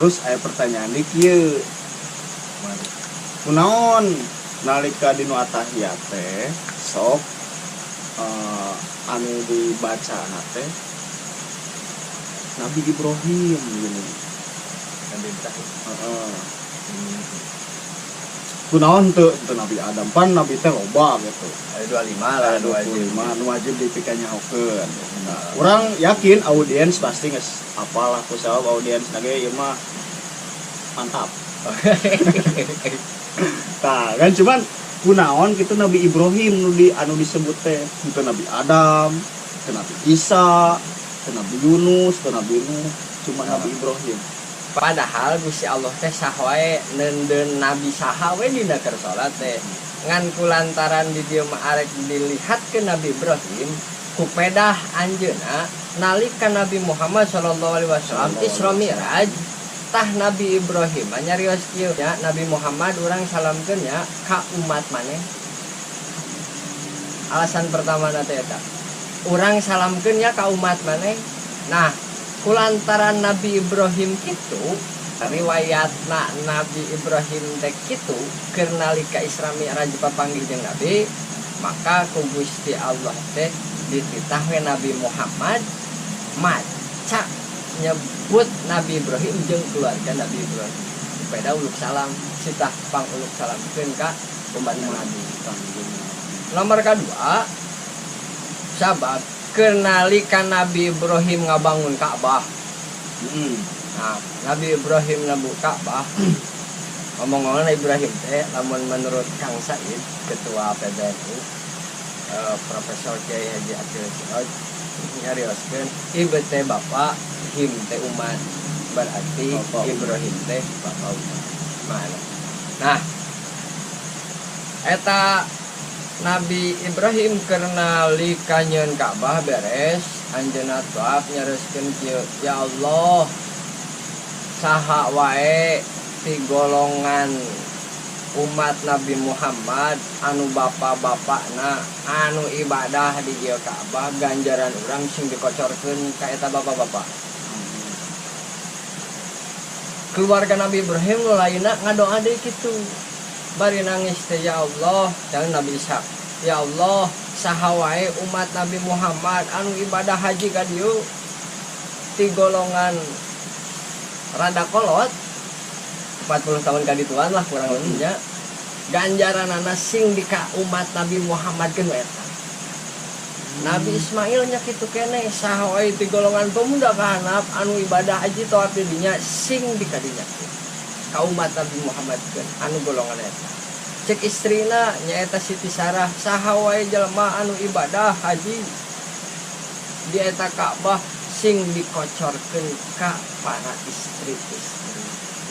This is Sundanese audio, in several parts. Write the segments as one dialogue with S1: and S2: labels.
S1: Terus aya pertanyaan di kieu, kunaon nalika dinu atahiyat teh sok anu dibaca teh Nabi Ibrahim gini?
S2: Nabi Ibrahim.
S1: Heeh. Kunaon teu teu Nabi Adam? Pan Nabi teh loba gitu.
S2: Ada 25 lah.
S1: Ada 25 nu wajib dipikanyahokeun. Nah, urang yakin audiens pasti geus apalah, ku sabab audiens na ge ieu mah mantap. Tah kan, cuman kunaon gitu Nabi Ibrahim nu di anu disebut teh, itu Nabi Adam, itu Nabi Isa, itu Nabi Yunus, itu Nabi Nuh, cuma Nabi Ibrahim?
S2: Padahal Gusti Allah teh sah wae neundeun nabi saha we dina keur salat teh, ngan kulantaran di dieu mah arek dilihat ke Nabi Ibrahim ku pedah anjeunna nalika Nabi Muhammad sallallahu alaihi wasallam Isra Mi'raj. Tah, Nabi Ibrahim nyarios kieu nya, "Nabi Muhammad, urang salamkeun nya ka umat maneh." Alasan pertama na teh eta, "Urang salamkeun nya ka umat maneh." Nah, kulantaran Nabi Ibrahim kitu, riwayatna Nabi Ibrahim teh kitu keur nalika Isra Mi'raj papanggih jeung Nabi, maka ku Gusti Allah teh dititah we Nabi Muhammad maca nyebut Nabi Ibrahim jeung keluarga Nabi Ibrahim. Beda uluk salam sitah pang uluk salamkeun ka umat Nabi. Nomor kedua, sabab keur nalika Nabi Ibrahim ngabangun Ka'bah. Nah, Nabi Ibrahim ngabangun Ka'bah, ngomong-ngomong Ibrahim teh lamun menurut Kang Said, ketua PBNU, Profesor Kiai Haji Aqil Siroj, nyarioskeun ieu teh bapak him teh umat, berarti
S1: Bapak umat.
S2: Ibrahim teh
S1: Bapak umat.
S2: Mana. Nah, eta Nabi Ibrahim keur nalika nyieun Ka'bah beres, anjeunna tawaf nyareskeun kieu, "Ya Allah, saha wae ti golongan umat Nabi Muhammad anu bapak-bapakna anu ibadah di ieu Ka'bah, ganjaran urang sing dikocorkeun ka eta bapak-bapak." Keluarga Nabi Ibrahim nu lainna ngadoa deui kitu bari nangis teh, "Ya Allah," jangan Nabi Ishak, "Ya Allah, saha wae umat Nabi Muhammad anu ibadah haji ka dieu ti golongan rada kolot 40 tahun kadituan lah kurang lebihnya, ganjaranana sing di ka umat Nabi Muhammad keun we eta." Nabi Ismail nya kitu keneh, saha wae ti golongan pemuda kahanap anu ibadah haji tawaf di dinya sing di kadinya ka umat Nabi Muhammad keun anu golongan eta. Cek istrina nyaeta Siti Sarah, saha wae jelema anu ibadah haji di eta Ka'bah sing dikocorkeun ka para istri-istri.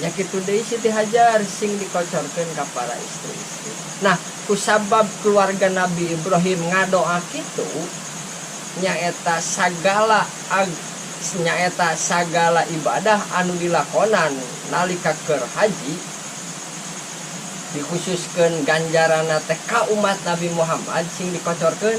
S2: Nya kitu deui Siti Hajar, sing dikocorkeun ka para istri-istri. Nah, kusabab keluarga Nabi Ibrahim ngadoa kitu, nyaeta sagala nyaeta sagala ibadah anu dilakonan nalika keur haji dikhususkeun ganjaranna teh ka umat Nabi Muhammad sing dikocorkeun,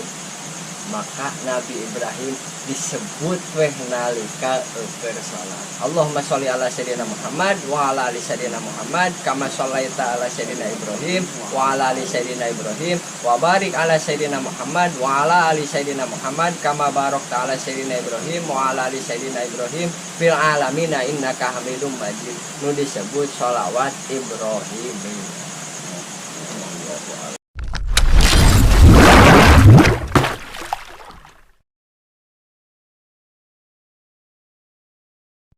S2: maka Nabi Ibrahim disebut weh nalika keur salat. Allahumma sholli ala sayyidina Muhammad wa ala ali sayyidina Muhammad kama shallaita ala sayyidina Ibrahim wa ala ali sayyidina Ibrahim wa barik ala sayyidina Muhammad wa ala ali sayyidina Muhammad kama barakta ala sayyidina Ibrahim wa ala ali sayyidina Ibrahim fil alamina innaka Hamidum Majid, nu disebut sholawat Ibrahim.